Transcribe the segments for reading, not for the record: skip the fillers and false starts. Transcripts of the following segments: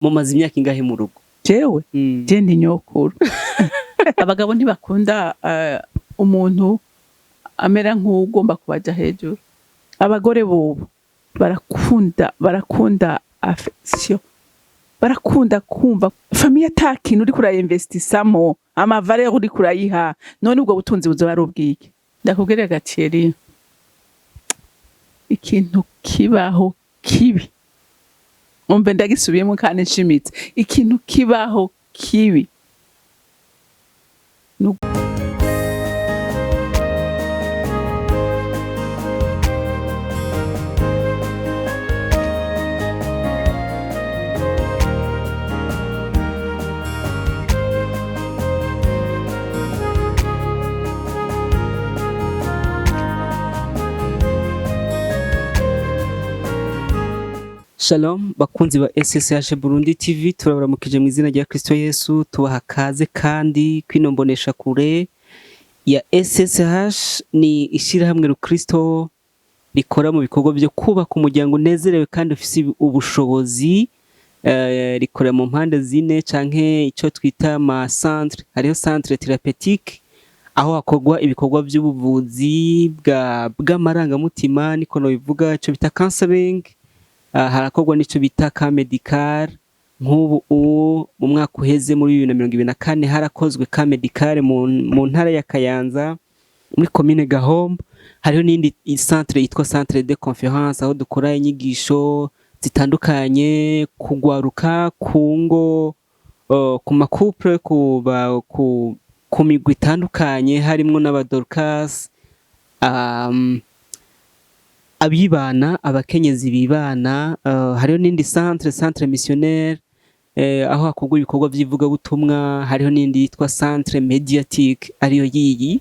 Mumaze imyaka ingahe mu rugo? Jewe? Je ndi nyokuru. Abagabo ntibakunda umuntu amera nk'uwugomba kubaja hejuru. Abagore bobo barakunda affection, barakunda kumva famille. Ata kintu uriko urayinvestisamo, ama valeurs uriko urayiha, none ubwo butunzi buzoba ari ubwiki? Ndakubwira Gatieri, ikintu kibaho kibi, umve, ndagisubiyemo kandi nshimitse, ikintu kibaho kibi. Shalom bakunzi ba SSH Burundi TV, turabaramukije mu izina rya Kristo Yesu, tubaha kaze kandi kwino mbonesha kure ya SSH. Ni ishirahamwe rukristo rikora mu bikorwa byo kubaka umuryango unezerewe kandi ufise ubushobozi. Rikorera mu mpande zine canke ico twita ama centre. Hariho centre thérapeutique, aho hakorwa ibikorwa by'ubuvuzi bw'amarangamutima, niko nobivuga, ico bita counseling. Harakorwa n'ico bita cas médical. Nk'ubu mu mwaka uheze, muri 2024, harakozwe cas médical mu ntara ya Kayanza, muri komine Gahombo. Hariho n'indi centre yitwa centre de conférence, aho dukora inyigisho zitandukanye kugwaruka, ku ngo, ku ma couple, ku migwi itandukanye, harimwo n'abadorcas, abibana, abakenyezi bibana. Hariho n'indi centre missionnaire, aho hakorwa ibikorwa vy'ivugabutumwa. Hariho n'indi yitwa centre médiatique, ariyo yiyi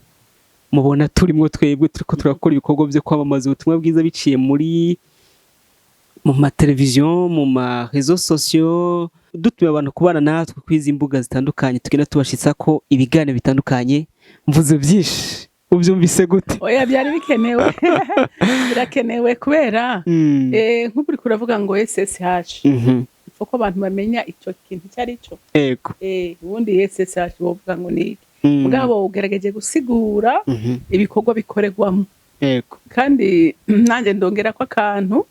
mubona turimwo twebwe, turiko turakora ibikorwa vyo kwamamaza ubutumwa bwiza biciye mu mateleviziyo, mu ma réseaux sociaux, dutumiye abantu kubana natwe kwizi mbuga zitandukanye, tugenda tubashitsako ibiganiro bitandukanye. Mvuze vyinshi, uvyumvise gute? Oya, byari bikenewe, birakenewe kubera nk'ubu uriko uravuga ngo SSH, ko abantu bamenya ico kintu icyo ari cyo. Ubundi SSH bovuga ngo ni iki? Mugabo ugerageje gusigura ibikorwa bikorerwamo. Kandi nanjye ndongera ko akantu.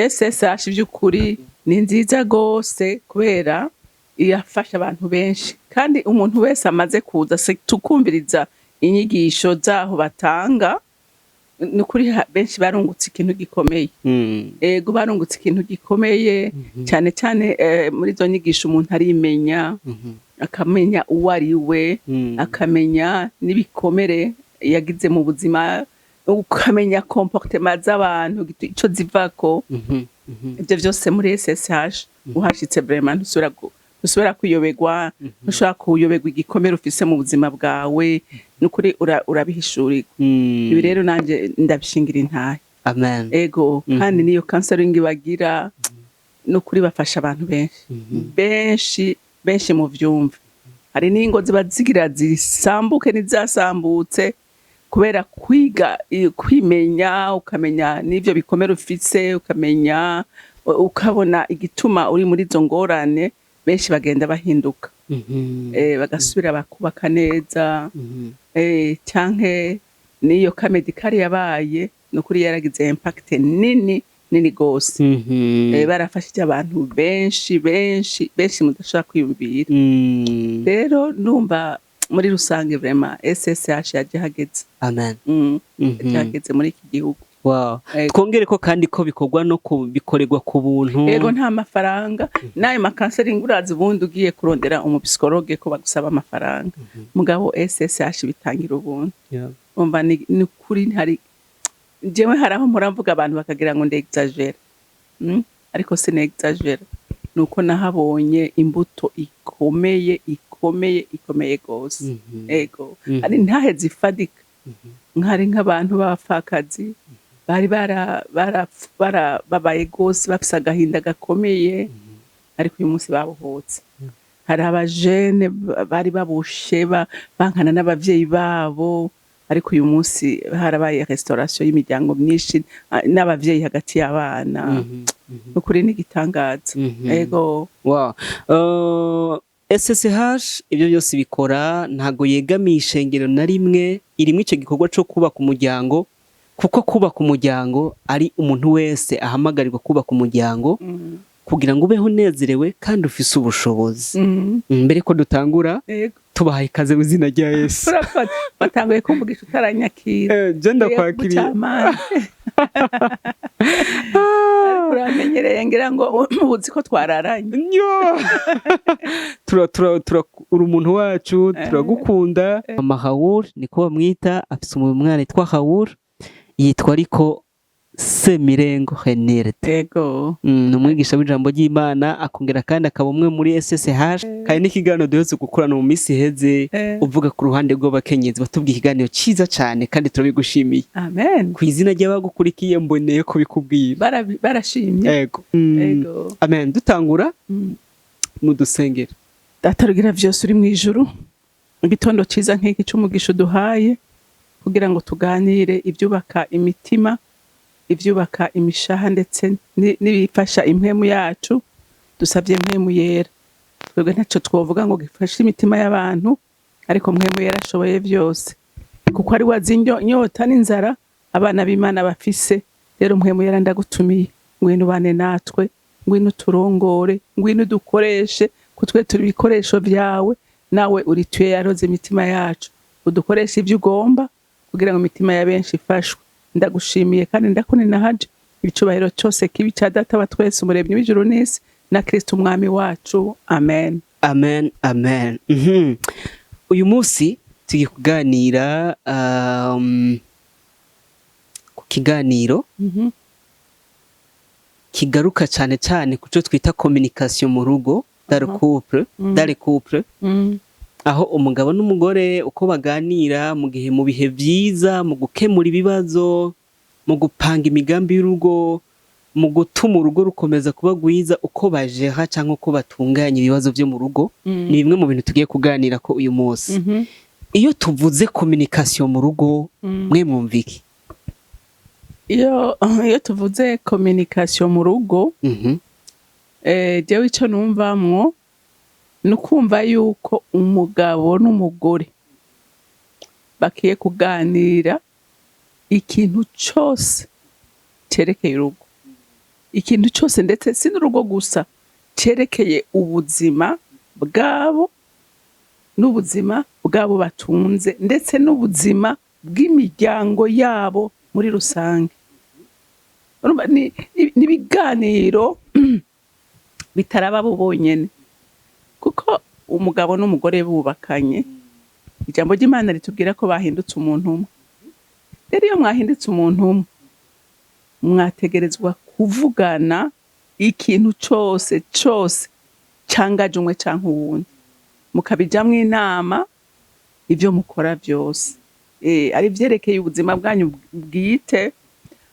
SSH by'ukuri ni nziza gose kubera irafasha abantu benshi, kandi umuntu wese amaze kuza tukumviriza inyigisho zaho batanga, ni ukuri benshi barungutse ikintu gikomeye. Ego, barungutse ikintu gikomeye cyane cyane. Muri izo nyigisho umuntu arimenya, akamenya uwo ari we, akamenya n'ibikomere yagize mu buzima, ukamenya comportement z'abantu ico zivako. Ibyo byose muri SSH uhashitse, vraiment ntusubira kuyoberwa, ntushobora kuyoberwa igikomere ufise mu buzima bwawe. Nukuri urabihishurirwa. Ibi rero nanjye ndabishingira intahe. Amen. Ego. Kandi niyo counseling bagira, nukuri bafasha abantu benshi, benshi benshi mu vyumva. Hari n'ingo ziba zigira zisambuke n'izasambutse kubera kwiga kwimenya, ukamenya n'ivyo bikomere ufise, ukamenya, ukabona igituma uri muri izo ngorane. Benshi bagenda bahinduka, bagasubira bakubaka neza. Canke n'iyo cas médical yabaye, nukuri yaragize impact nini nini gose. Barafashije abantu benshi benshi benshi mudashobora kwiyumvira. Rero ndumva muri rusange, vraiment SSH yaje hageze. Amen. Yaje hageze muri iki gihugu. Twongere ko kandi ko bikorwa no ku bikorerwa ku buntu. Ego, nta mafaranga. N'ayo ma counseling, urazi ubundi ugiye kurondera umu psychologue ko bagusaba amafaranga, mugabo SSH bitangira ubuntu. Umva, ni ukuri, hari jewe hari aho mpora mvuga abantu bakagira ngo ndexagera, Ariko sinexagera, ni uko nahabonye imbuto ikomeye ikomeye ikomeye gose. Ego. Hari intahe zifadika, nkari nk'abantu b'abapfakazi bari babaye gose, bafise agahinda gakomeye, ariko uyu munsi babohotse. Hari abajene bari baboshe, bankana n'abavyeyi babo. Ariko uyu munsi harabaye restauration y'imiryango myinshi, n'abavyeyi hagati y'abana. Ukuri n'igitangaza. Ego. Wow. SSH ibyo byose bikora, ntago yegamiye ishengero na rimwe, irimwo icyo gikorwa cyo kubaka umuryango, kuko kubaka umuryango ari umuntu wese ahamagarirwa kubaka umuryango kugira ngo ubeho unezerewe kandi ufise ubushobozi. Mbere ko dutangura, tubahaye ikaze mu izina rya Yesu. Urakoze. Watanguye kumvugisha utaranyakira. Je ndakwakiriye. Bucamana. Ariko uramenyereye, ngira ngo uzi ko twararanye. Nyo! Tura tura tura uri umuntu wacu, turagukunda. Mama Raoul niko bamwita, afise umwana yitwa Raoul, yitwa ariko Semirengo Renelde. Ni umwigisha w'ijambo ry'Imana, akongera kandi akaba umwe muri SSH, kandi n'ikiganiro duherutse gukorana mu minsi iheze uvuga ku ruhande rw'abakenyezi, batubwiye ikiganiro ciza cane kandi turabigushimiye. Amen. Ku izina ry'abagukurikiye mboneye kubikubwira. Barashimye. Ego. Amen. Dutangura, mudusengere. Data rugira vyose uri mw'ijuru, igitondo ciza nk'iki c'umugisha uduhaye kugira ngo tuganire ivyubaka imitima, ivyubaka imishaha, ndetse n'ibifasha impwemu yacu. Dusavye Mpwemu Yera. Twebwe ntaco twovuga ngo gifashe imitima y'abantu, ariko Mpwemu Yera ashoboye vyose, kuko ari we azi inyota n'inzara abana b'Imana bafise. Rero Mpwemu Yera, ndagutumiye, ngwino ubane natwe, ngwino uturongore, ngwino udukoreshe, ko twe turi ibikoresho vyawe, nawe urituye yaroze imitima yacu. Udukoreshe ivyo ugomba kugira ngo imitima ya benshi ifashwe. Ndagushimiye kandi ndakuninahaje. Icubahiro cose kibi ca Data wa twese, Umuremyi w'ijuru n'isi, na Kristo Umwami wacu. Amen. Amen, amen. Uyu munsi tugiye kuganira ku kiganiro kigaruka cyane cyane ku cyo twita communication mu rugo, dans le couple, dans les couples, aho umugabo n'umugore uko baganira mu gihe, mu bihe byiza, mu gukemura ibibazo, mu gupanga imigambi y'urugo, mu gutuma urugo rukomeza kuba rwiza, uko bajeha cyangwa uko batunganya ibibazo byo mu rugo, ni bimwe mu bintu tugiye kuganira ko uyu munsi. Iyo tuvuze communication mu rugo, mwe mwumva iki? Iyo tuvuze communication mu rugo, jewe ico numvamwo ni ukumva yuko umugabo n'umugore bakiye kuganira ikintu cose cerekeye urugo, ikintu cose, ndetse si n'urugo gusa, cerekeye ubuzima bwabo n'ubuzima bw'abo batunze, ndetse n'ubuzima bw'imiryango yabo muri rusange. Urumva ni ibiganiro bitaraba bo bonyene, kuko umugabo n'umugore bubakanye, ijambo ry'Imana ritubwira ko bahindutse umuntu umwe. Rero iyo mwahindutse umuntu umwe, mwategerezwa kuvugana ikintu cose cose cangaje umwe canke uwundi, mukabijamwo inama. Ivyo mukora vyose, ari ivyerekeye ubuzima bwanyu bwite,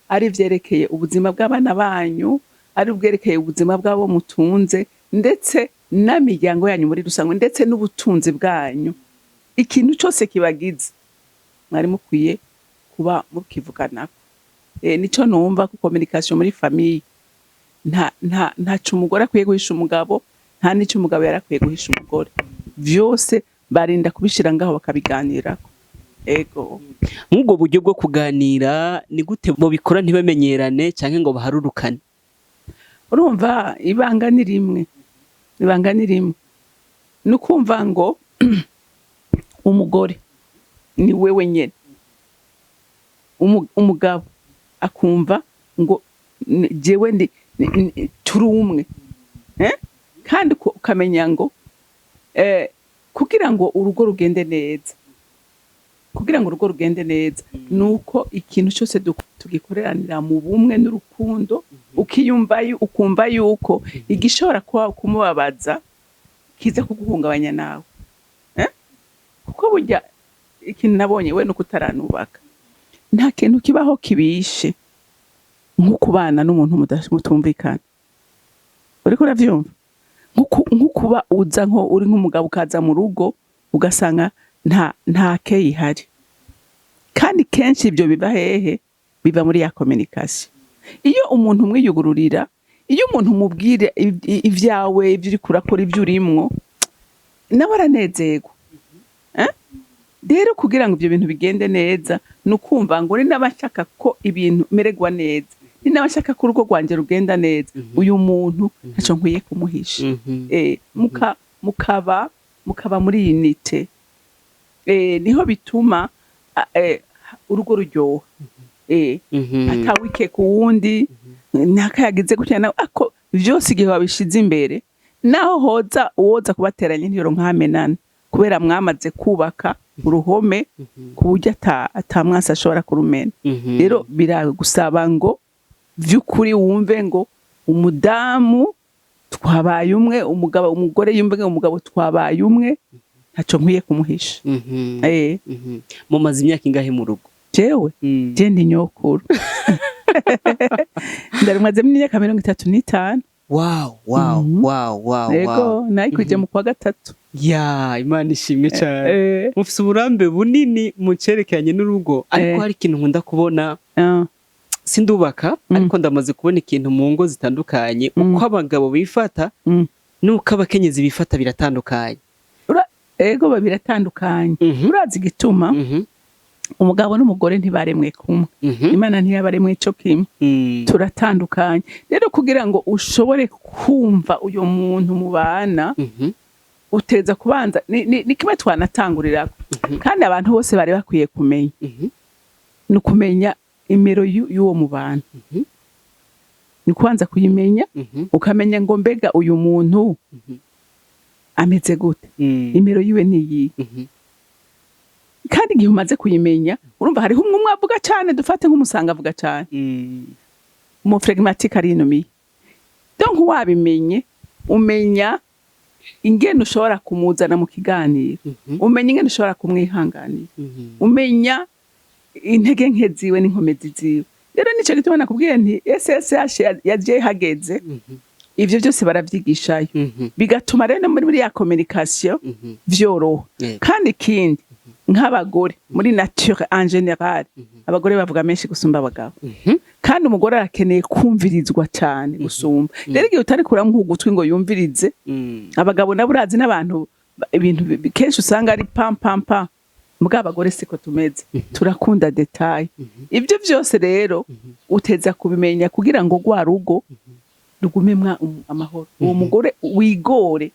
ari ivyerekeye ubuzima bw'abana banyu, ari ubwerekeye ubuzima bw'abo mutunze, ndetse n'amiryango yanyu muri rusange, ndetse n'ubutunzi bwanyu, ikintu cose kibagize mwari mukwiye kuba mukivuganako. Nico numva ku communication muri famille. Nta ntaco umugore akwiye guhisha umugabo, nta n'ico umugabo yari akwiye guhisha umugore. Vyose barinda kubishira ngaho bakabiganirako. Ego. Nk'ubwo buryo bwo kuganira, ni gute bobikora ntibamenyerane canke ngo baharurukane? Urumva, ibanga ni rimwe, ibanga ni rimwe, ni ukumva ngo umugore ni wewe nyene. Umugabo akumva ngo jewe ndi turi umwe, eh? Kandi ukamenya ngo kugira ngo urugo rugende neza, kugira ngo urugo rugende neza, nuko ikintu cyose tugikoreranira mu bumwe n'urukundo. Ukiyumva ukumva yuko igishobora kuba kumubabaza kiza kuguhungabanya nawe, eh? Kuko burya ikintu nabonye we nuko utaranubaka, nta kintu kibaho kibishe nko kubana n'umuntu mutumvikana. Uriko uravyumva? Nko kuba uza, nko uri nk'umugabo, ukaza mu rugo ugasanga nta keyi ihari. Kandi kenshi ibyo biva hehe? Biva muri ya communication. Iyo umuntu umwiyugururira, iyo umuntu umubwira ibyawe, ibyo uriko urakora, ibyo urimwo, nawe aranezerwa. Eh? Rero kugira ngo ibyo bintu bigende neza, ni ukumva ngo ni n'abashaka ko ibintu mererwa neza, ni n'abashaka ko urugo rwanjye rugenda neza, uyu muntu ntaco nkwiye kumuhisha. Mukaba muri unité, niho bituma urugo ruryoha, atawike ku wundi ntakayagize gutya nawe ako vyose. Igihe wabishize imbere, naho hoza uwoza kubateranya, ntiyoronka hamenana, kubera mwamaze kubaka uruhome ku buryo ata mwasi ashobora kurumena. Rero biragusaba ngo vy'ukuri wumve ngo umudamu twabaye umwe, umugabo, umugore yumve ngo umugabo twabaye umwe, ntaco nkwiye kumuhisha. Mumaze imyaka ingahe mu rugo? Jewe? Je ndi nyokuru, ndarimazemo imyaka 35. Wow. Yego. Nayikwije mu kwa gatatu. Ya, Imana ishimwe cyane. Mufise uburambe bunini mu cerekeranye n'urugo, ariko hari ikintu nkunda kubona. Sindubaka, ariko ndamaze kubona ikintu mu ngo zitandukanye: uko abagabo bifata n'uko abakenyezi bifata biratandukanye. Ego, biratandukanye. Urazi igituma? Umugabo n'umugore ntibaremwe kumwe. Imana ntiyabaremwe ico kimwe. Turatandukanye. Rero kugira ngo ushobore kumva uyo muntu mubana, uteza kubanza ni kimwe twanatangurirako, kandi abantu bose bari bakwiye kumenya, ni ukumenya imero y'uwo mubana. Ni kubanza kuyimenya, ukamenya ngo mbega uyu muntu ameze gute, imero yiwe niyihe. Kandi igihe umaze kuyimenya, urumva hariho umwe umwe avuga cyane, dufate nk'umusanga avuga cyane, umu flegmatique arinumiye. Donc wabimenye, umenya ingene ushobora kumuzana mu kiganiro, umenya ingene ushobora kumwihanganira, umenya intege nke ziwe n'inkomezi ziwe. Rero nico gituma nakubwiye nti SSH yaje hageze. Ivyo byose baravyigishayo, bigatuma rero no muri ya communication vyoroha. Kandi ikindi, nk'abagore muri nature en général, abagore bavuga menshi gusumba abagabo, kandi umugore arakeneye kumvirizwa cyane gusumba. Rero igihe utari kuramuha ugutwi ngo yumvirize, abagabo nabo urazi n'abantu ibintu kenshi usanga ari pam pam pam. Mbwa abagore siko tumeze, turakunda détail. Ibyo byose rero uteza kubimenya kugira ngo rwa rugo rugumemwa amahoro. Uwo mugore wigore,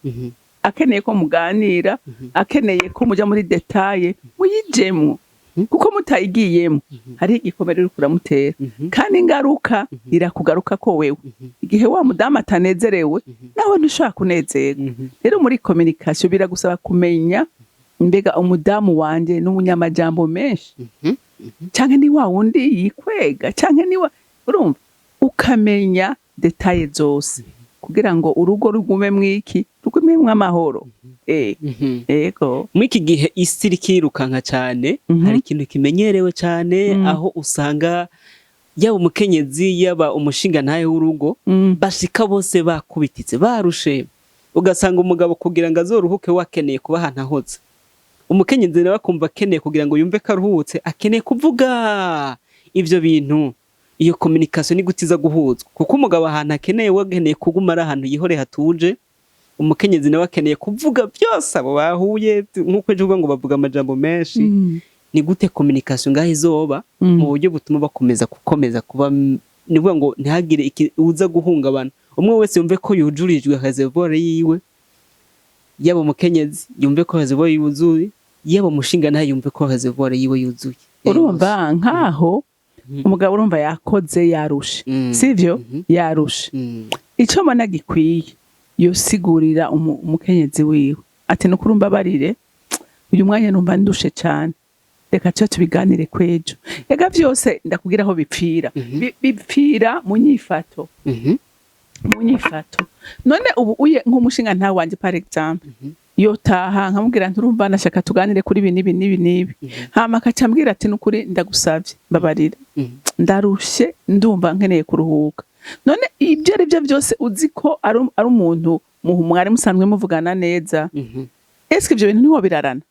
akeneye ko muganira, akeneye ko muja muri détail, muyijemwo, kuko mutayigiyemo hariho igikomere uriko uramutera, kandi ingaruka irakugaruka ko wewe. Igihe wa mudamu atanezerewe, nawe ntushobora kunezerwa. Rero muri communication biragusaba kumenya mbega umudamu wanje n'umunyamajambo menshi, canke ni wa wundi yikwega, canke ni wa urumva, ukamenya détails zose kugira ngo urugo rugume mwiki, rugumemwo amahoro. Ego. Muri iki gihe isi iriko irirukanka cyane, hari ikintu kimenyerewe cyane, aho usanga yaba umukenyezi, yaba umushingantahe w'urugo, bashika bose bakubititse, barushe. Ugasanga umugabo kugira ngo azoruhuke we akeneye kuba ahantu ahoze, umukenyezi nawe akumva akeneye, kugira ngo yumve ko aruhutse, akeneye kuvuga ivyo bintu. Iyo communication ni gute iza guhuzwa? Kuko umugabo ahantu akeneye, we akeneye kuguma ari ahantu yihoreye hatuje, umukenyezi nawe akeneye kuvuga byose abo bahuye. Nk'uko ejo uvuga ngo bavuga amajambo menshi, ni gute communication ngaho izoba mu buryo butuma bakomeza gukomeza kuba, ni ukuvuga ngo ntihagire uza guhungabana, umwe wese yumve ko yujurijwe réservoir yiwe, yaba umukenyezi yumve ko réservoir yuzuye, yaba umushinga nawe yumve ko réservoir yiwe yuzuye? Urumva nkaho umugabo, urumva yakoze, yarushe, sivyo? Yarushe. Ico mbona gikwiye, yosigurira umukenyezi wiwe ati: "Nukuri umbabarire, uyu mwanya numva ndushe cyane, reka tube tubiganire kwejo." Ega vyose ndakubwira aho bipfira. Bipfira mu nyifato. Mu nyifato. None ubu uye nk'umushinga ntawe wanje, par exemple, yotaha nkamubwira nti: "Urumva nashaka tuganire kuri ibi n'ibi n'ibi n'ibi." Hama akaca ambwira ati: "Nukuri ndagusavye, mbabarira, ndarushe, ndumva nkeneye kuruhuka." None ibyo ari byo byose, uzi ko ari umuntu mwari musanzwe muvugana neza, eske ibyo bintu ntiwo birarana?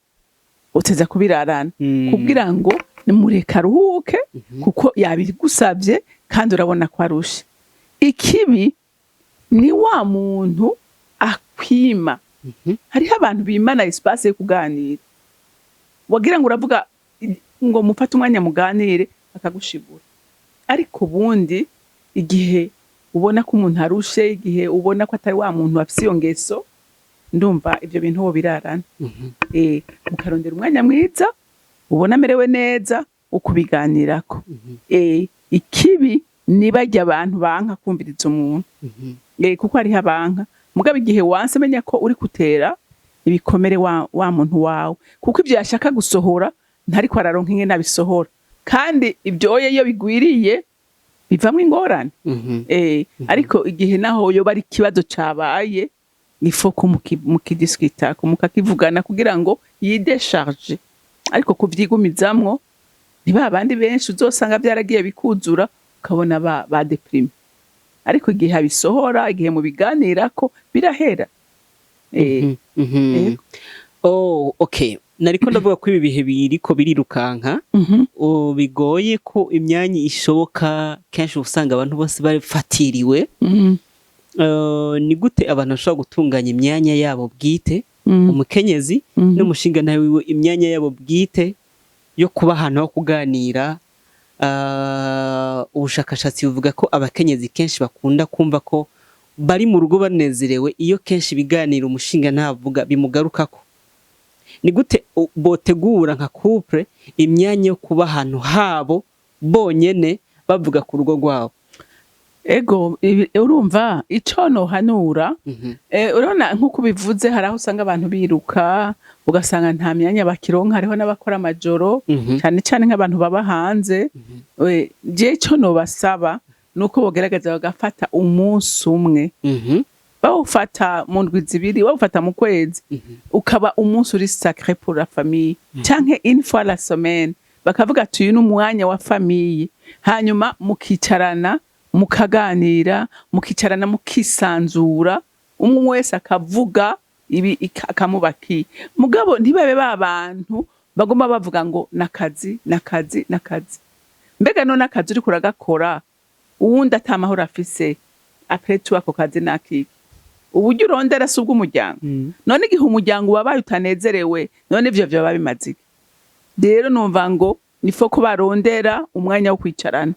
Uteza kubirarana kugira ngo Mureka aruhuke, kuko yabigusavye kandi urabona ko arushe. Ikibi ni wa muntu akwima. Hariho abantu bimana espace yo kuganira, wagira ngo uravuga ngo mufate umwanya muganire, akagushibura. Ariko ubundi igihe ubona ko umuntu arushe, igihe ubona ko atari wa muntu afise iyo ngeso, ndumva ivyo bintu wo birarana. Mukarondera umwanya mwiza ubona amerewe neza wo kubiganirako. Ikibi ni barya abantu banka kumviriza umuntu. Kuko hariho abanka, mugabo igihe wanse, menya ko uri gutera ibikomere wa muntu wawe, kuko ivyo yashaka gusohora ntariko araronka ingene abisohora, kandi ibyo iyo bigwiriye bivamwo ingorane. Ariko igihe naho yoba ari ikibazo cabaye, il faut ko mukidiscuta, mukakivugana kugira ngo yidécharge. Ariko kuvyigumizamwo, ni ba bandi benshi uzosanga vyaragiye bikuzura, ukabona ba déprimé. Ariko igihe abisohora, igihe mubiganirako, birahera. Yego. Oh, okay, nariko ndavuga ko ibi bihe biriko birirukanka. Oh, bigoye ko imyanya ishoboka, kenshi usanga abantu bose bafatiriwe. Ni gute abantu bashobora gutunganya imyanya yabo bwite, umukenyezi n'umushingantahe wiwe, imyanya yabo bwite yo kuba ahantu ho kuganira? Ubushakashatsi buvuga ko abakenyezi kenshi bakunda kumva ko bari mu rugo banezerewe iyo kenshi ibiganiro umushingantahe avuga bimugarukako. Ni gute botegura nka couple imyanya yo kuba ahantu habo bonyene bavuga ku rugo rwabo? Ego, urumva ico nohanura, urabona nk'uko ubivuze, hari aho usanga abantu biruka, ugasanga nta myanya bakironka, hariho n'abakora amajoro, cane cane nk'abantu baba hanze. Je ico nobasaba nuko bogerageza bagafata umunsi umwe, bawufata mu ndwi 2, bawufata mu kwezi, ukaba umunsi uri sacré pour la famille, canke une fois la semaine, bakavuga ati uyu ni umwanya wa famille, hanyuma mukicarana mukaganira, mukicarana mukisanzura, umwe wese akavuga ibi akamubakiye. Mugabo ntibabe ba bantu bagomba bavuga ngo nakazi, nakazi, nakazi. Mbega none akazi uriko uragakora uwundi ata mahoro afise? Après tout, ako kazi nakiki? Uburyo urondera si ubw'umuryango? None igihe umuryango wabaye utanezerewe, none ivyo vyoba bimaze iki? Rero numva ngo il faut ko barondera umwanya wo kwicarana,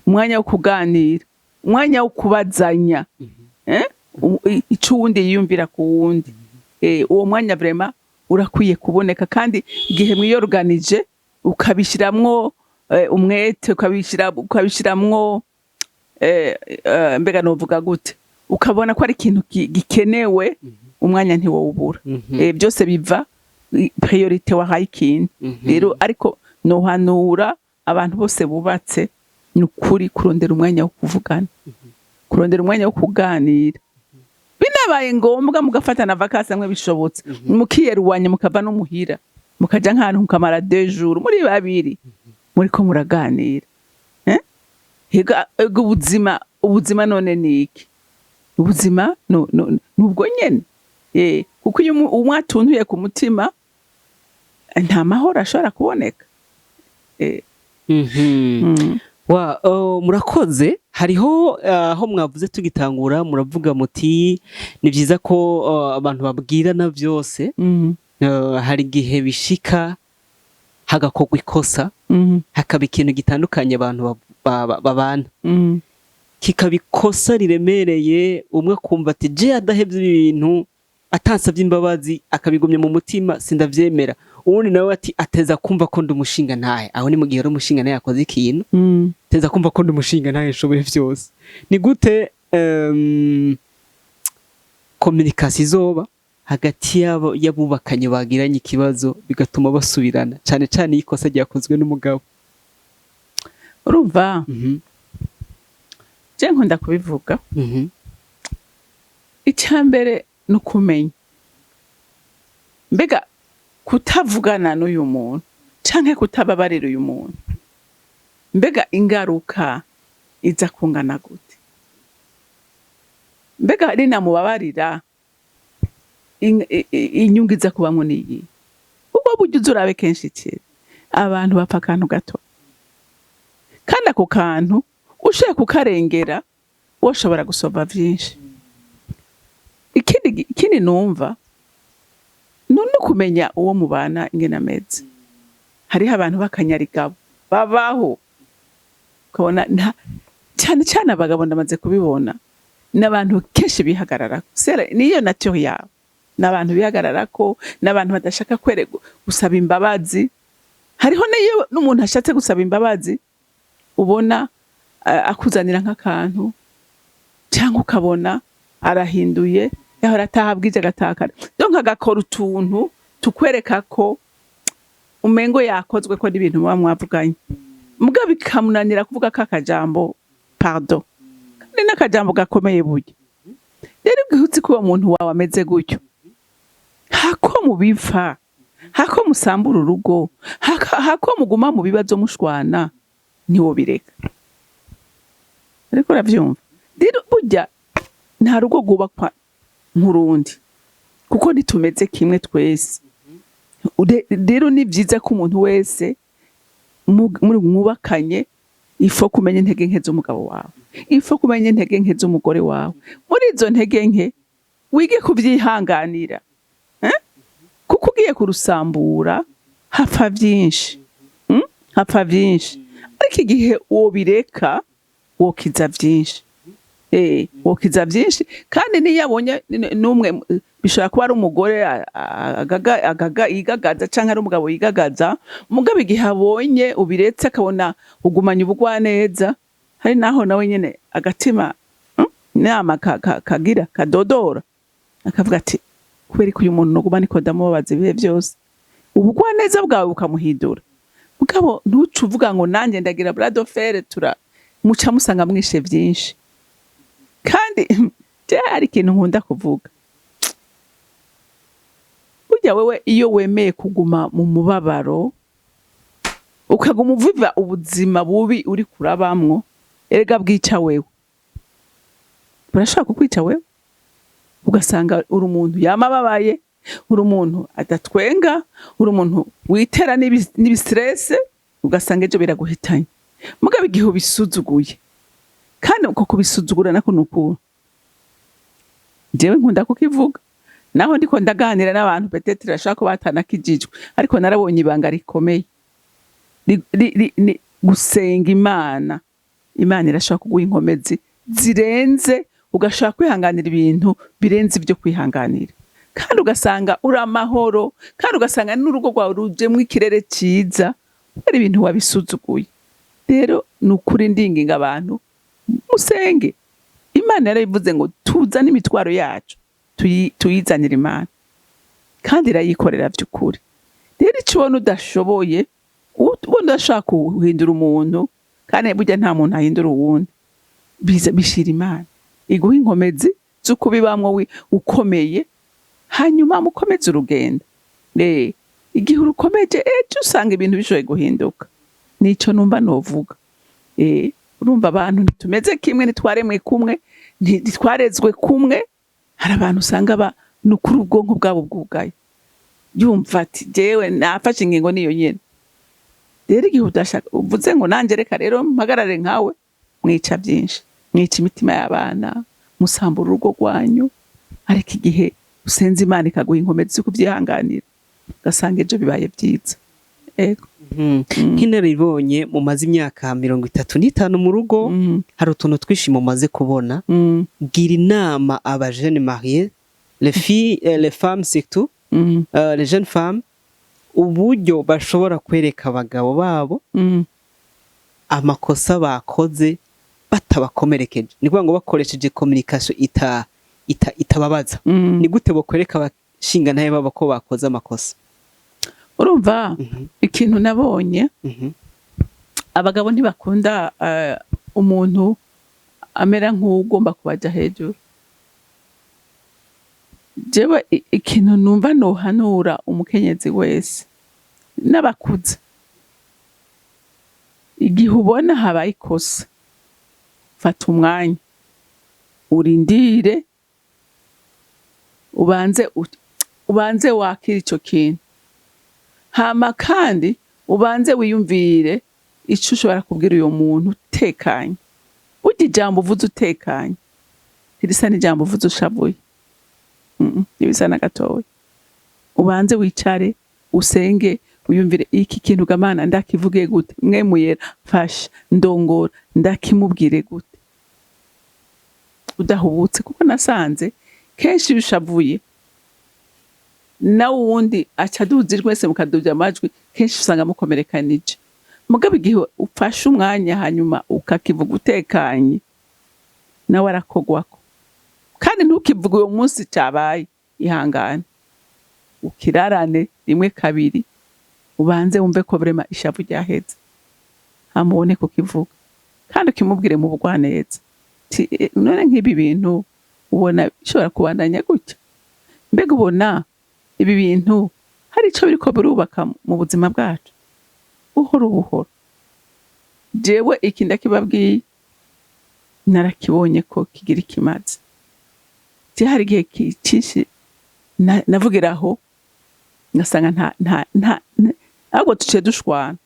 umwanya wo kuganira, umwanya wo kubazanya, eh? Ico uwundi yiyumvira ku wundi. Uwo mwanya vraiment urakwiye kuboneka, kandi igihe mwiyorganije ukabishiramwo umwete, ukabishiramwo mbega novuga gute, ukabona ko ari ikintu gikenewe, umwanya ntiwowubura. Byose biva priorité wahaye ikintu. Rero ariko nohanura abantu bose bubatse, ni ukuri, kurondera umwanya wo kuvugana, kurondera umwanya wo kuganira. Binabaye ngombwa mugafatana vacances amwe bishobotse, mukiyeruwanya, mukava no muhira, mukaja nk'ahantu mukamara 2 jours muri babiri muriko muraganira. Eh? Ega ubuzima none ni iki? Ubuzima nubwo nyene. Kuko iyo umwe atuntuye ku mutima, nta mahoro ashobora kuboneka. Wa, oh, murakoze. Hariho aho mwavuze tugitangura, muravuga muti ni byiza ko abantu babwirana byose. Hari igihe bishika hagakorwa ikosa, hakaba ikintu gitandukanye abantu babana, kikaba ikosa riremereye, umwe akumva ati je adahevye ibi bintu, atansavye imbabazi, akabigumya mu mutima, sindavyemera. Uwundi nawe ati ateza kumva ko ndi umushinga ntahe. Aho ni mu gihe ari umushinga ntahe yakoze ikintu, teza kumva ko ndi umushinga ntahe nshoboye vyose. Ni gute communication izoba hagati yabo y'abubakanye bagiranye ikibazo, bigatuma basubirana, cane cane iyo ikosa ryakozwe n'umugabo? Urumva, je nkunda kubivuga. Icya mbere ni ukumenya mbega kutavugana n'uyu muntu canke kutababarira uyu muntu, mbega ingaruka iza kungana gute? Mbega rinamubabarira, inyungu iza kubamwo niyi? Ubwo buryo uza urabe kenshi kera. Abantu bapfa akantu gato, kandi ako kantu ushoboye kukarengera woshobora gusova vyinshi. Ikindi numva ni ukumenya uwo mubana ingene ameze. Hariho abantu b'akanyarigabo babaho, ukabona cyane cyane abagabo, ndamaze kubibona, n'abantu kenshi bihagararako. Niyo nature yabo, n'abantu bihagararako, n'abantu badashaka gusaba imbabazi. Hariho n'iyo n'umuntu ashatse gusaba imbabazi, ubona akuzanira nk'akantu, cyangwa ukabona arahinduye, yahora ataha bwije agatakara, donc agakora utuntu tukwereka ko umengo yakozwe ko n'ibintu muba mwavuganye, muga bikamunanira kuvuga ka kajambo pardon, kandi n'akajambo gakomeye burya. Rero igihe uzi ko uwo muntu wawe ameze gutyo, hako mubipfa, hako musambura urugo, hako muguma mu bibazo mushwana, ntiwobireka. Ariko uravyumva rero, burya nta rugo rwubakwa nk'urundi, kuko ntitumeze kimwe twese. Rero ni vyiza ko umuntu wese muri mwubakanye, il faut kumenya intege nke z'umugabo wawe, il faut kumenya intege nke z'umugore wawe. Muri izo ntege nke wige kuvyihanganira, eh? Kuko ugiye kurusambura hapfa vyinshi, Hapfa vyinshi. Ariko igihe wobireka wokiza vyinshi, wokiza vyinshi. Kandi niyo abonye n'umwe, bishobora kuba ari umugore agaga yigagaza, canke ari umugabo yigagaza, mugabo igihe abonye ubiretse, akabona ugumanye ubugwaneza, hari naho nawe nyene agatima nama kagira kadodora, akavuga ati: "Kubera ko uyu muntu noguma niko ndamubabaza ibihe byose." Ubugwaneza bwawe bukamuhindura. Mugabo ntuce uvuga ngo nanjye ndagira bras de fer, tura muca musanga mwishe vyinshi. Kandi hari ikintu nkunda kuvuga: burya wewe iyo wemeye kuguma mu mubabaro, ukaguma uviva ubuzima bubi uri kurabamwo, erega bwica wewe, burashobora kukwica wewe. Ugasanga uri umuntu yama ababaye, uri umuntu adatwenga, uri umuntu witera n'ibi stress, ugasanga ejo biraguhitanye. Mugabo igihe ubisuzuguye, kandi uko kubisuzugura nako ni ukuntu jewe nkunda kukivuga, naho ndiko ndaganira n'abantu peut-être bashobora kuba batanakijijwe, ariko narabonye ibanga rikomeye. Ni gusenga Imana. Imana irashobora kuguha inkomezi zirenze, ugashobora kwihanganira ibintu birenze ibyo kwihanganira, kandi ugasanga uri amahoro, kandi ugasanga n'urugo rwawe rujemwo ikirere ciza, kubera ibintu wabisuzuguye. Rero ni ukuri ndinginga abantu, musenge Imana. Yarabivuze ngo tuzane imitwaro yacu, tuyizanire Imana, kandi irayikorera by'ukuri. Rero icyo ubona udashoboye, ubona udashobora guhindura umuntu, kandi burya nta muntu ahindura uwundi, bishira Imana iguha inkomezi zo kubibamwo ukomeye, hanyuma mukomeze urugendo. Igihe urukomeje, ejo usanga ibintu bishoboye guhinduka. Nico numva novuga. Urumva, abantu ntitumeze kimwe, ntitwaremwe kumwe, ntitwarezwe kumwe. Hari abantu usanga ni ukuri ubwonko bwabo bwugaye, yumva ati: "Jewe nafashe ingingo niyo nyene." Rero igihe udashaka, uvuze ngo nanjye reka rero mpagarare nkawe, mwica byinshi, mwica imitima y'abana, musambura urugo rwanyu. Ariko igihe usenze Imana ikaguha inkomezi zo kubyihanganira, ugasanga ejo bibaye byiza. Ego. Nk'inararibonye mumaze imyaka 35 mu rugo, hari utuntu twinshi mumaze kubona. Gira inama aba jeunes mariés, les filles, les femmes surtout, les jeunes femmes, uburyo bashobora kwereka abagabo babo amakosa bakoze batabakomerekeje, ni kuvuga ngo bakoresheje communication itababaza. Ni gute bokwereka abashingantahe babo ko bakoze amakosa? Urumva, ikintu nabonye, abagabo ntibakunda umuntu amera nk'ugomba kubaja hejuru. Jewe ikintu numva nohanura umukenyezi wese n'abakuze, igihe ubona habaye ikosa, fata umwanya urindire, ubanze wakire ico kintu, hama kandi Ubanze wiyumvire ico ushobora kubwira uyo muntu utekanye. Burya ijambo uvuze utekanye ntirisa n'ijambo uvuze ushavuye. Ntibisa na gatoya. Ubanze wicare, usenge, wiyumvire: iki kintu gamana ndakivuge gute? Mwe muyera mfasha, ndongora, ndakimubwire gute udahubutse? Kuko nasanze kenshi iyo ushavuye, nawe uwundi aca aduza ijwi, wese mukaduza amajwi, kenshi usanga mukomerekanije. Mugabo igihe ufashe umwanya, hanyuma ukakivuga utekanye, nawe arakogwako. Kandi ntukivuge uwo munsi cabaye, ihangane ukirarane rimwe, kabiri, ubanze wumve ko vraiment ishavu ryaheze, hama ubone kukivuga. Kandi ukimubwire mu bugwaneza. Ti, "None nk'ibi bintu ubona bishobora kubandanya gutya? Mbega ubona ibi bintu hari ico biriko birubaka mu buzima bwacu?" Buhoro buhoro. Jewe iki ndakibabwiye, narakibonye ko kigira ikimazi. Je hari igihe cinshi navugiraho ngasanga nta ahubwo tuciye dushwana.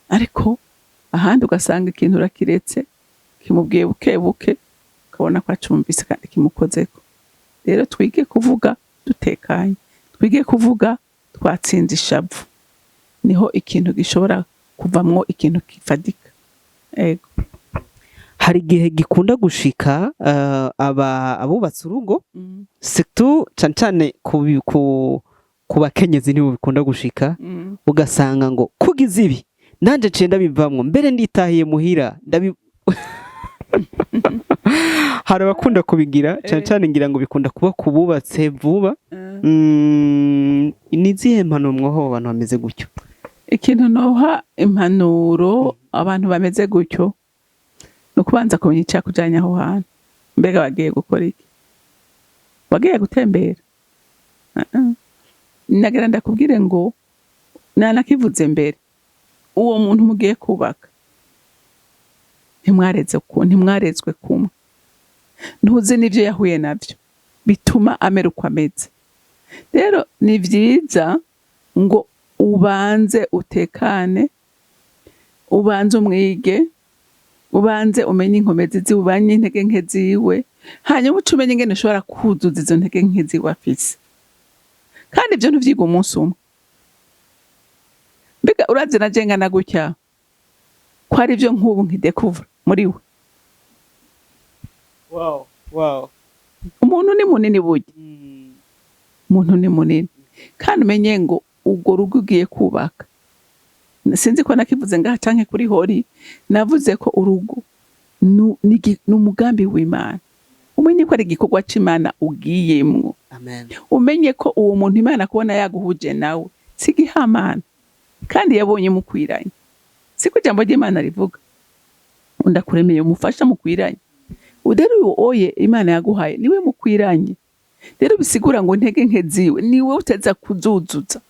Ariko ahandi ugasanga ikintu urakiretse, kimubwiye buke buke, ukabona ko acumvise kandi kimukozeko. Rero twige kuvuga dutekanye, twige kuvuga twatsinze ishavu, niho ikintu gishobora kuvamwo ikintu gifadika. Ego. Hari igihe gikunda gushika aba abubatse urugo, surtout cane cane ku bakenyezi nibo bikunda gushika, ugasanga ngo kugize ibi nanje ciye ndabivamwo, mbere nditahiye muhira ndabi. Hari abakunda kubigira cane cane, ngira ngo bikunda kuba ku bubatse vuba. Ni izihe mpanuro mwoha abo bantu bameze gutyo? Ikintu noha impanuro abantu bameze gutyo ni ukubanza kumenya icyakujyanye aho hantu. Mbega bagiye gukora iki? Wagiye gutembera? Uh-uh. Nagira ndakubwire ngo nanakivuze mbere, uwo muntu mugiye kubaka ntimwarezwe kumwe, ntuzi n'ibyo yahuye nabyo bituma amera uko ameze. Rero ni byiza ngo ubanze utekane, ubanze umwige, ubanze umenye inkomezi ziwe, ubanye intege nke ziwe, hanyuma uce umenye ingene ushobora kuzuza izo ntege nke ziwe afise. Kandi ibyo ntuvyiga umunsi umwe. Mbega urazi na je ngana gutya ko ari byo nk'ubu nkidekuvura muri we? Wow. Umuntu ni munini burya. Umuntu ni munini. Kandi umenye ngo urwo rugo ugiye kubaka, sinzi ko nakivuze ngaha canke kuri hori, navuze ko urugo ni umugambi w'Imana. Umenye ko ari igikorwa c'Imana ugiyemwo. Amen. Umenye ko uwo muntu Imana kubona yaguhuje nawe si igihamana, kandi yabonye mukwiranye. Siko ijambo ry'Imana rivuga? Ndakuremeye umufasha mukwiranye. Rero uwo oye Imana yaguhaye niwe mukwiranye. Rero bisigura ngo intege nke ziwe niwe uteza kuzuzuza,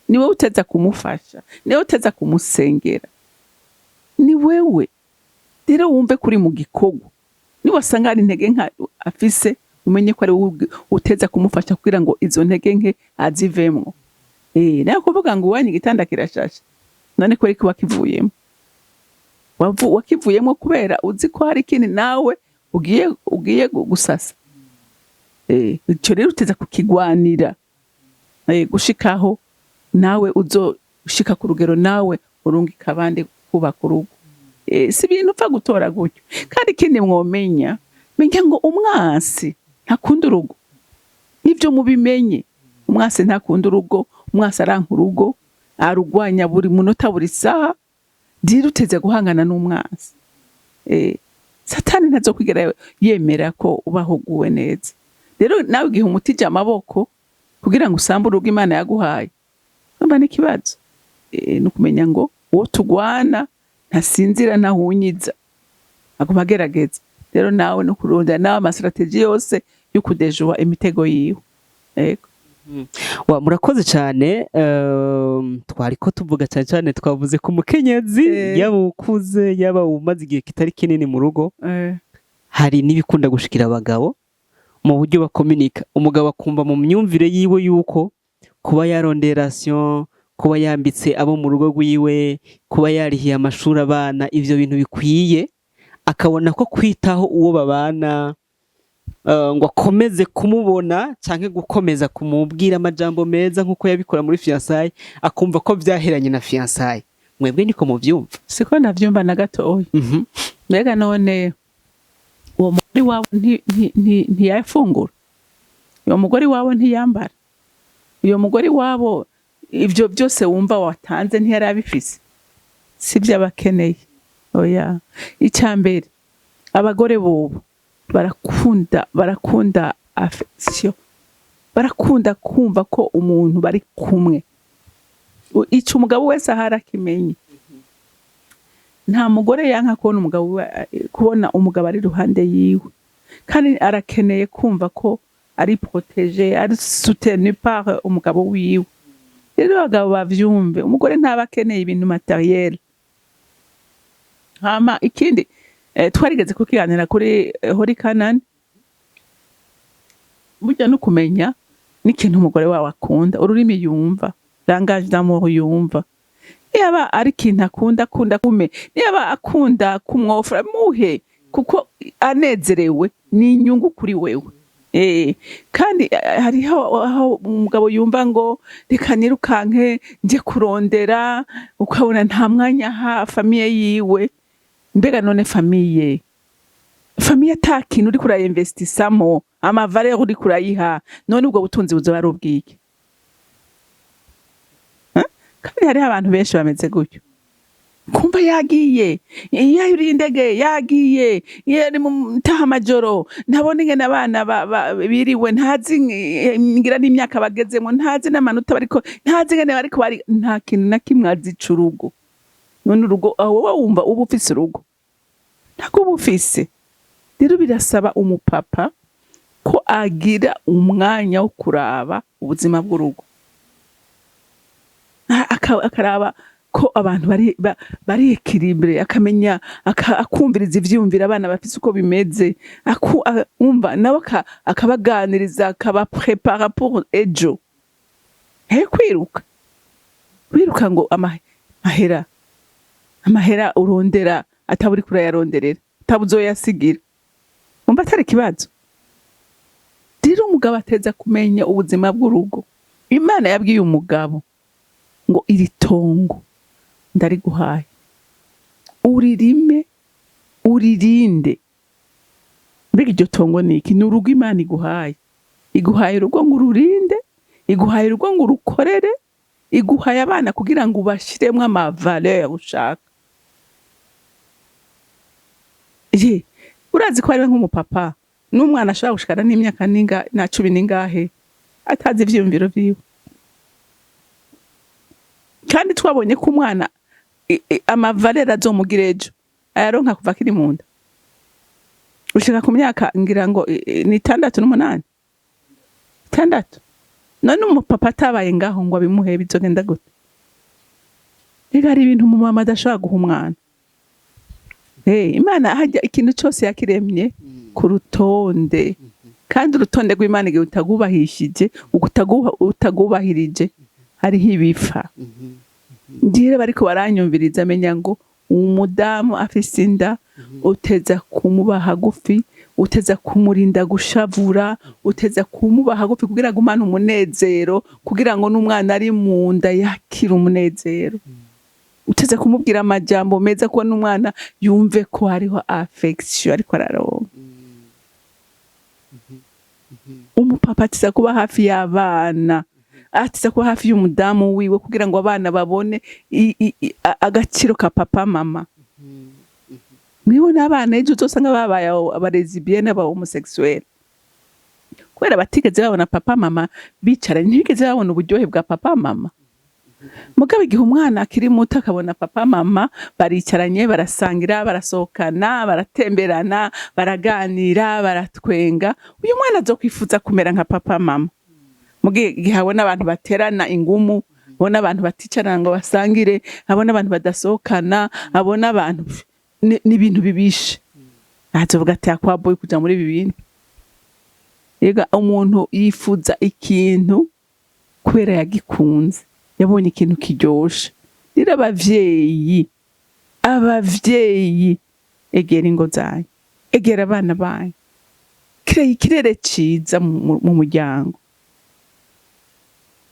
niwe uteza kumufasha, niwe uteza kumusengera, ni wewe. Rero wumve kuri mu gikorwa, niwasanga hari intege nke afise, umenye ko ari wowe uteza kumufasha kugira ngo izo ntege nke azivemwo. Nayo kuvuga ngo iwanyu igitanda kirashashe, none ko ariko wakivuyemo? Wakivuyemo kubera uzi ko hari ikindi nawe ugiye gusasa. Ico rero uteza kukigwanira, gushikaho nawe uzoshika ku rugero nawe urungika abandi kubaka urugo. Si ibintu upfa gutora gutyo. Kandi ikindi mwomenya, menya ngo umwansi ntakunda urugo. Nivyo mubimenye, umwansi ntakunda urugo, umwansi aranka urugo, arugwanya buri munota, buri saha. Rero uteze guhangana n'umwansi. Satani ntazokwigera yemera ko ubaho uguwe neza. Rero nawe igihe umutije amaboko kugira ngo usambe urugo Imana yaguhaye, urumva n'ikibazo. Ni ukumenya ngo uwo tugwana ntasinzira, ntahunyiza, aguma agerageza. Rero nawe no kurondera nawe ama stratégies yose yo kudejuwa imitego yiwe. Ego. Wa murakoze cyane. Twariko tuvuga cyane cyane, twavuze ku mukenyezi, yaba ukuze, yaba umaze igihe kitari kinini mu rugo. Hari n'ibikunda gushikira abagabo mu buryo bakominika. Umugabo akumva mu myumvire yiwe yuko kuba yarondera ration Kuba yambitse abo mu rugo rwiwe, kuba yarihiye amashuri abana, ivyo bintu bikwiye, akabona ko kwitaho uwo babana, ngo akomeze kumubona canke gukomeza kumubwira amajambo meza nk'uko yabikora muri fiançailles, akumva ko vyaheranye na fiançailles. Mwebwe niko muvyumva? Siko navyumva na gatoya. Mbega none uwo mugore wawe ntiyafungura? Uwo mugore wawe ntiyambara? Uyo mugore wabo ivyo byose wumva watanze ntiyari abifise? Sivyo abakeneye, oya. Icya mbere, abagore bobo barakunda affection, barakunda kumva ko umuntu bari kumwe. Ico umugabo wese ahari akimenye, nta mugore yanka kubona umugabo kubona umugabo ari iruhande yiwe, kandi arakeneye kumva ko ari protégé, ari soutenu par umugabo wiwe. Rero abagabo bavyumve, umugore ntaba akeneye ibintu matériel. Hama ikindi, twarigeze kukiganira kuri Hori Kanani, burya no kumenya n'ikintu umugore wawe akunda, ururimi yumva, langage d'amour yumva. Niba ari ikintu akunda kume, niba akunda kumwofra, muhe, kuko anezerewe ni inyungu kuri wewe. Kandi hariho aho umugabo yumva ngo reka nirukanke nje kurondera, ukabona nta mwanya aha famille yiwe. Mbega none famille ata kintu uriko urayinvestisamo, ama valeurs uriko urayiha, none ubwo butunzi buzoba ari ubwiki? Kandi hariho abantu benshi bameze gutyo, kumva yagiye, iyo yuriye indege yagiye, iyo ari mu taha amajoro, ntabona ingene abana biriwe, ntazi ngira n'imyaka bagezemo, ntazi n'amanota bariko, ntazi ingene bariko bari, nta kintu na kimwe azica urugo. None urugo aho wowe wumva uba ufise urugo? Ntabwo uba ufise. Rero birasaba umupapa ko agira umwanya wo kuraba ubuzima bw'urugo, akaraba ko abantu bari équilibré, akamenya akumviriza ivyiyumviro abana bafise uko bimeze, umva nawe akabaganiriza, akabaprepara pour ejo. He kwiruka wiruka ngo amahera urondera ataba uriko urayaronderera, ataba uzoyasigira, umva atari ikibazo. Rero umugabo ateza kumenya ubuzima bw'urugo. Imana yabwiye umugabo ngo iri tongo ndariguhaye, uririme, uririnde. Mbega iryo tongo ni iki? Ni urugo Imana iguhaye. Iguhaye urugo ngo ururinde, iguhaye urugo ngo urukorere, iguhaye abana kugira ngo ubashiremwo ama valeurs ushaka. Ye, urazi ko hariho nk'umupapa n'umwana ashobora gushikana n'imyaka ninga na cumi n'ingahe atazi ivyiyumviro vyiwe, kandi twabonye ko umwana ama valeurs azomugira ejo ayaronka kuva akiri mu nda gushika ku myaka ngira ngo ni 6 n'umunani, 6. None umupapa atabaye ngaho ngo abimuhe, bizogenda gute? Rega hari ibintu umumama adashobora guha umwana. Hey, Imana harya ikintu cyose yakiremye ku rutonde, kandi urutonde rw'Imana igihe utagubahishije, utagubahirije, hariho ibifa. Njyewe bariko baranyumviriza, amenya ngo umudamu afise inda uteza kumuba hagufi, uteza kumurinda gushavura, uteza kumuba hagufi kugira ngo umane umunezero, kugira ngo n'umwana ari mu nda yakire umunezero. Uteze kumubwira amajambo meza kuko n'umwana yumve ko hariho affection ariko araronka. Umupapa atiza kuba hafi y'abana, atiza kuba hafi y'umudamu wiwe kugira ngo abana babone agaciro ka papa mama. Niho n'abana ejo uzosanga babaye aba lesbiennes, aba homosexuel, kubera batigeze babona papa mama bicaranye, ntibigeze babona uburyohe bwa papa mama. Mugabo igihe umwana akiri muto akabona papa mama baricaranye, barasangira, barasohokana, baratemberana, baraganira, baratwenga, uyu mwana azokwifuza kumera nka papa mama. Mugihe igihe abona abantu baterana ingumu, abona abantu baticarana ngo basangire, abona abantu badasohokana, abona abantu n'ibintu bibishe, azovuga ati akwaboye kuja muri ibi bintu. Ega umuntu yifuza ikintu kubera yagikunze. Yabonye ikintu kiryoshe. Rero abavyeyi, egera ingo zanyu, egera abana banyu, kireye ikirere ciza mu muryango,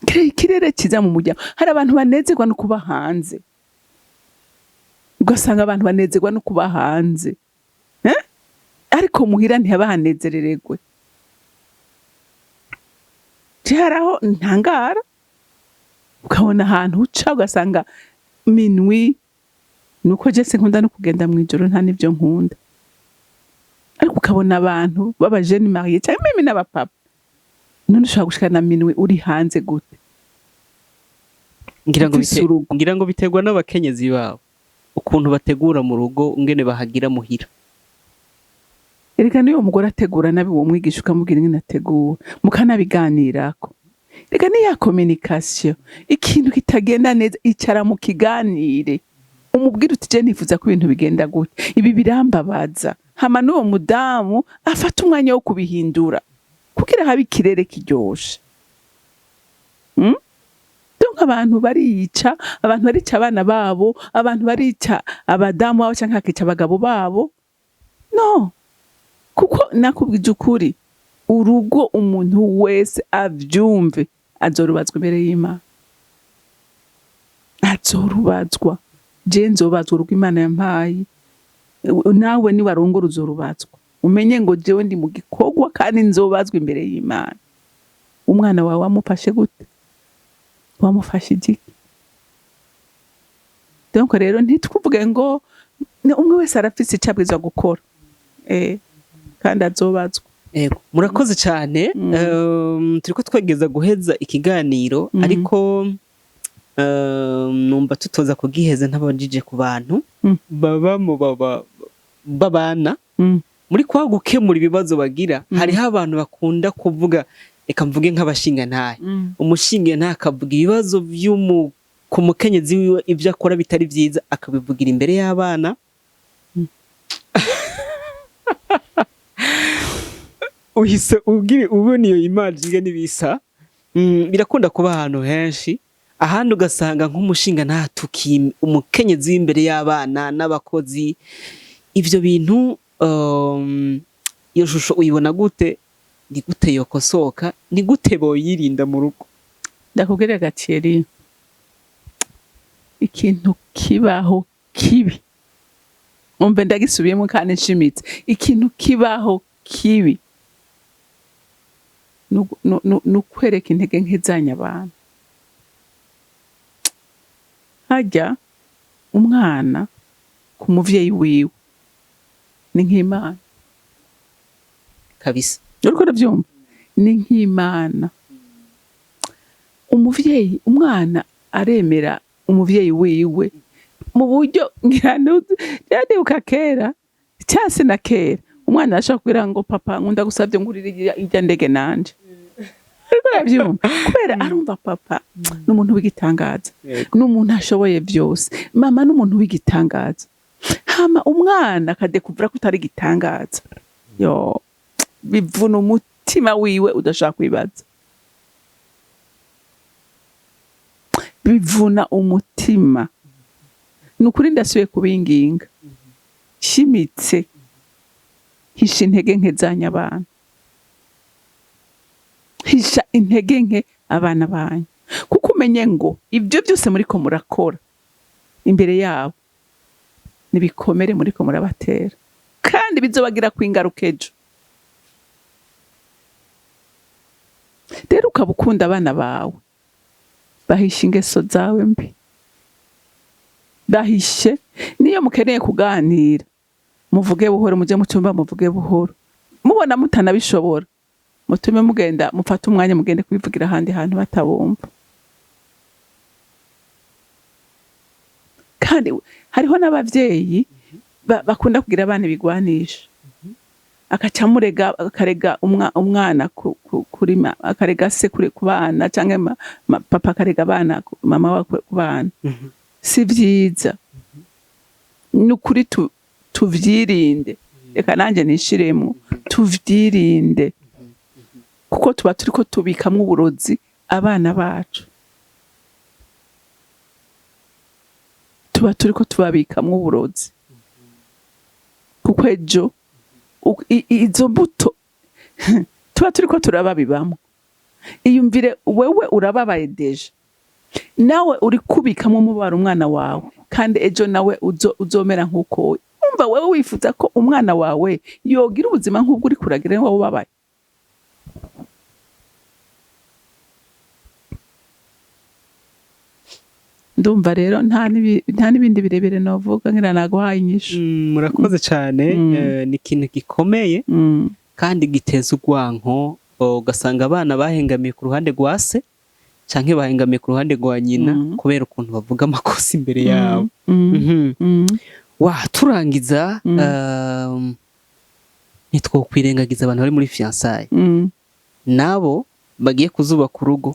kireye ikirere ciza mu muryango. Hari abantu banezerwa no kuba hanze, ugasanga abantu banezerwa no kuba hanze, eh? Ariko muhira ntihabahanezerererwe. Je haraho ntangara, ukabona ahantu uca ugasanga minwi. Nuko je sinkunda no kugenda mw'ijoro, nta n'ivyo nkunda, ariko ukabona abantu b'aba jeunes mariés canke même n'abapapa. None ushobora gushikana minwi uri hanze gute? Ngira ngo Ufise urugo. Ngira ngo biterwa n'abakenyezi babo, ukuntu bategura mu rugo, ingene bahagira muhira. Erega niyo mugore ategura nabi, uwo mwigisha ukamubwira ingene ategura, mukanabiganirako. Reka niya communication, ikintu kitagenda neza, icara mu kiganire, umubwire uti: "Je nifuza ko ibintu bigenda gutya, ibi birambabaza." Hama n'uwo mudamu afata umwanya wo kubihindura kugira habe ikirere kiryoshe. Donc abantu barica, abantu barica abana babo, abantu barica abadamu babo canke bakica abagabo babo. No kuko nakubwije ukuri, urugo, umuntu wese avyumve, azorubazwa imbere y'Imana, azorubazwa. Je nzobazwa urugo Imana yampaye, nawe niwarongora uzorubazwa. Umenye ngo jewe ndi mu gikorwa kandi nzobazwa imbere y'Imana. Umwana wawe wamufashe gute? Wamufashe igiki? Donc rero ntitwuvuge ngo umwe wese arafise ico abwirizwa gukora, kandi azobazwa. Ego, murakoze cyane. Turiko twegeza guheza ikiganiro, ariko numva tutoza kugiheza ntabajije ku bantu baba mu baba babana muri kwa gukemura ibibazo bagira. Hariho abantu bakunda kuvuga, reka mvuge nk'abashingantahe, umushingantahe akavuga ibibazo vy'umu ku mukenyezi wiwe, ibyo akora bitari vyiza, akabivugira imbere y'abana. Uhise ubwire ubona iyo image ingene ibisa. Birakunda kuba ahantu henshi, ahandi ugasanga nk'umushinga ntatukiye umukenyezi w'imbere y'abana n'abakozi. Ivyo bintu, iyo shusho uyibona gute? Ni gute yokosoka? Ni gute boyirinda mu rugo? Ndakubwira Gatieri, ikintu kibaho kibi, umve, ndagisubiyemo kandi nshimitse, ikintu kibaho kibi ni ukwereka intege nke zanyu abantu. Harya umwana ku muvyeyi wiwe ni nk'Imana. Kabisa. Uriko uravyumva? Ni nk'Imana. Umuvyeyi, umwana aremera umuvyeyi wiwe mu buryo ngira ndibuka kera cyase na kera, umwana arashobora kubwira ngo: "Papa, nkunda gusabye ngurira irya ndege nanje." Uriko uravyumva? Kubera arumva papa ni umuntu w'igitangaza, ni umuntu ashoboye vyose, mama ni umuntu w'igitangaza. Hama umwana akadekuvura ko utari igitangaza, yo bivuna umutima wiwe udashaka kwibaza, bivuna umutima. Ni ukuri, ndasubiye kubinginga nshimitse: hisha intege nke zanyu abana, hisha intege nke abana banyu, kuko umenye ngo ibyo byose muriko murakora imbere yabo nibikomere muriko murabatera, kandi bizobagira ku ingaruka ejo. Rero ukaba ukunda abana bawe, bahishe ingeso zawe mbi, bahishe. Niyo mukeneye kuganira, muvuge buhoro, muje mu cyumba muvuge buhoro. Mubona mutanabishobora, mutume mugenda, mufate umwanya mugende kubivugira ahandi hantu batabumva. Kandi hariho n'abavyeyi bakunda kugira abana ibigwanisha, akaca amurega, akarega umwana kuri akarega se kuri ku bana, canke papa akarega abana mama wa ku bana. Si vyiza, ni ukuri. Tuvyirinde, reka nanjye nishiremwo, tuvyirinde, kuko tuba turiko tubikamwo uburozi abana bacu. Tuba turiko tubabikamwo uburozi, kuko ejo izo mbuto tuba turiko turababibamwo. Iyumvire, wewe urababaye déjà, nawe uri kubikamo umubabaro umwana wawe, kandi ejo nawe uzomera nk'uko wowe. Umva, wewe wifuza ko umwana wawe yogira ubuzima nk'ubwo uri kuragira, wowe ubabaye. Ndumva rero nta n'ibindi birebire novuga, ngira naguhaye inyishu. Murakoze cyane. Ni ikintu gikomeye kandi giteza urwanko, ugasanga abana bahengamiye ku ruhande rwa se canke bahengamiye ku ruhande rwa nyina kubera ukuntu bavuga amakosa imbere yabo. Wa turangiza, ntitwokwirengagiza abantu bari muri fiançailles, nabo bagiye kuzubaka urugo.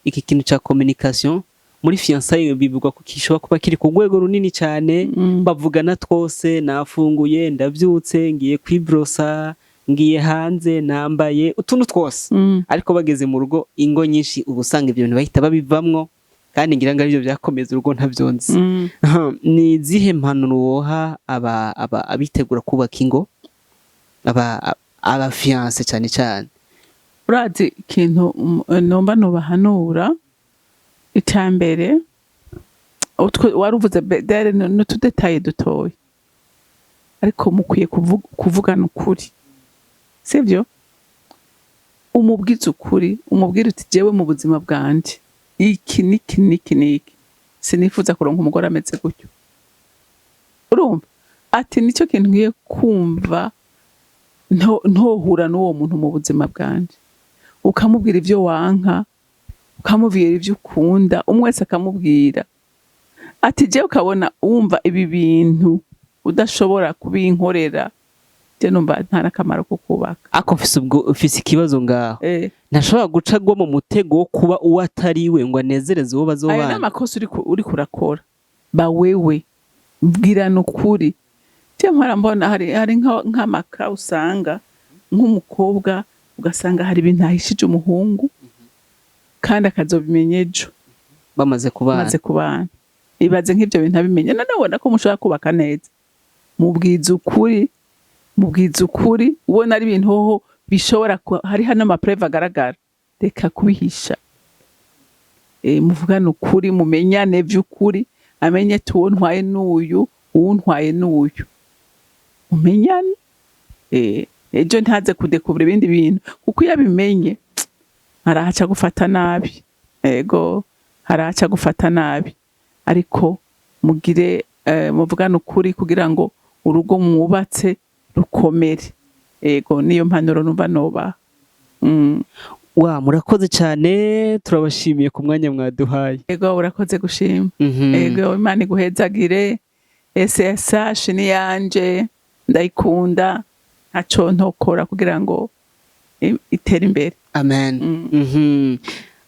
Iki kintu ca communication muri fiançailles bivugwa ko gishobora kuba kiri ku rwego runini cyane. Bavugana twose: nafunguye, ndabyutse, ngiye kwibrosa, ngiye hanze, nambaye, utuntu twose. Ariko bageze mu rugo, ingo nyinshi uba usanga ibyo bintu bahita babivamwo, kandi ngira ngo aribyo byakomeza urugo, ntabyo nzi. Ni izihe mpanuro woha aba abitegura kubaka ingo, aba fiancés cyane cyane? Urazi ikintu nomba nobahanura, icya mbere wari uvuze dere n'utudétails dutoya, ariko mukwiye kuvugana ukuri, sibyo? Umubwize ukuri, umubwire uti: "Jewe mu buzima bwanje iki niki niki niki, sinifuza kuronka umugore ameze gutyo." Urumva ati: "Nicyo kintu nkwiye kumva ntohura n'uwo muntu mu buzima bwanje." Ukamubwira ibyo wanka, ukamubwira ibyo ukunda, umwe wese akamubwira ati: "Jewe ukabona wumva ibi bintu udashobora kubinkorera, je numva nta n'akamaro ko kubaka." Ako mfise, ubwo mfise ikibazo ngaho. Ntashobora guca agwa mu mutego wo kuba uwo atari we ngo anezereze uwo Ayo ni bazobana? amakosa uri kurakora. Ba wewe, bwirana ukuri. Je mpora mbona hari nk'amaka usanga nk'umukobwa, ugasanga hari ibintu ahishije umuhungu, kandi akazobimenya ejo bamaze kubana. Maze kubana. Ibaze nk'ivyo bintu abimenye, none ubona ko mushobora kubaka neza? Mubwiza ukuri, mubwiza ukuri. Ubona ari ibintu hoho bishobora hariho n'amapreuves agaragara, reka kubihisha. Muvugane ukuri, mumenyane vy'ukuri, amenye ati: "Uwo ntwaye n'uyu, uwo ntwaye n'uyu." Mumenyane, ejo ntaze kudekubura ibindi bintu, kuko iyo abimenye harahaca gufata nabi. Ego, harahaca gufata nabi. Ariko mugire muvugane ukuri kugira ngo urugo mwubatse rukomere. Ego, niyo mpanuro numva nobaha. Wa murakoze cyane, turabashimiye ku mwanya mwaduhaye. Ego, urakoze gushima. Ego, Imana iguhezagire. SSH ni yanje, ndayikunda, ntaco ntokora kugira ngo itere imbere. Amen.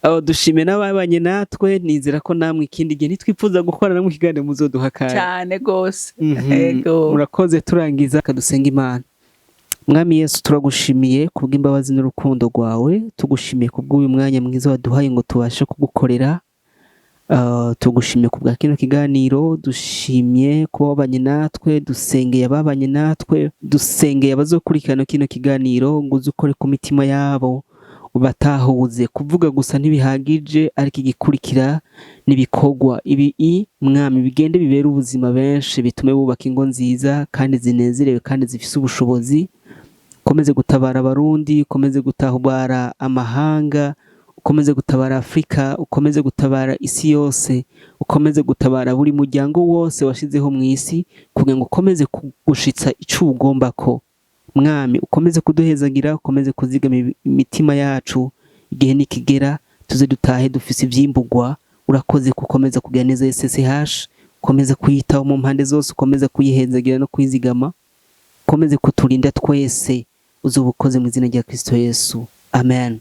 Aho dushime n'ababanye natwe. Nizera ko namwe ikindi gihe nitwifuza gukora namwe ikiganiro muzoduha akanya. Cyane gose. Ego. Murakoze. Turangiza, kadusenga Imana. Mwami Yesu, turagushimiye kubw'imbabazi n'urukundo rwawe, tugushimiye kubw'uyu mwanya mwiza waduhaye ngo tubashe kugukorera. Tugushimiye kubwa kino kiganiro, dushimye kuba wabanye natwe, dusengeye ababanye natwe, dusengeye abazokurikirana kino kiganiro ngo uze ukore ku mitima yabo, ubatahuze. Kuvuga gusa ntibihagije, ariko igikurikira n'ibikorwa. Ibi i Mwami bigende bibere ubuzima benshi, bitume bubaka ingo nziza kandi zinezerewe kandi zifise ubushobozi. Ukomeze gutabara Abarundi, ukomeze gutabara amahanga, ukomeze gutabara Afurika, ukomeze gutabara isi yose, ukomeze gutabara buri muryango wose washizeho mu isi kugira ngo ukomeze gushitsa ico ugomba ko. Mwami, ukomeze kuduhezagira, ukomeze kuzigama imitima yacu, igihe nikigera tuze dutahe dufise ivyimburwa. Urakoze kukomeza kugira neza SSH, ukomeze kuyitaho mu mpande zose, ukomeze kuyihezagira no kuyizigama, ukomeze kuturinda twese. Uzoba ukoze mu izina rya Kristo Yesu, amen.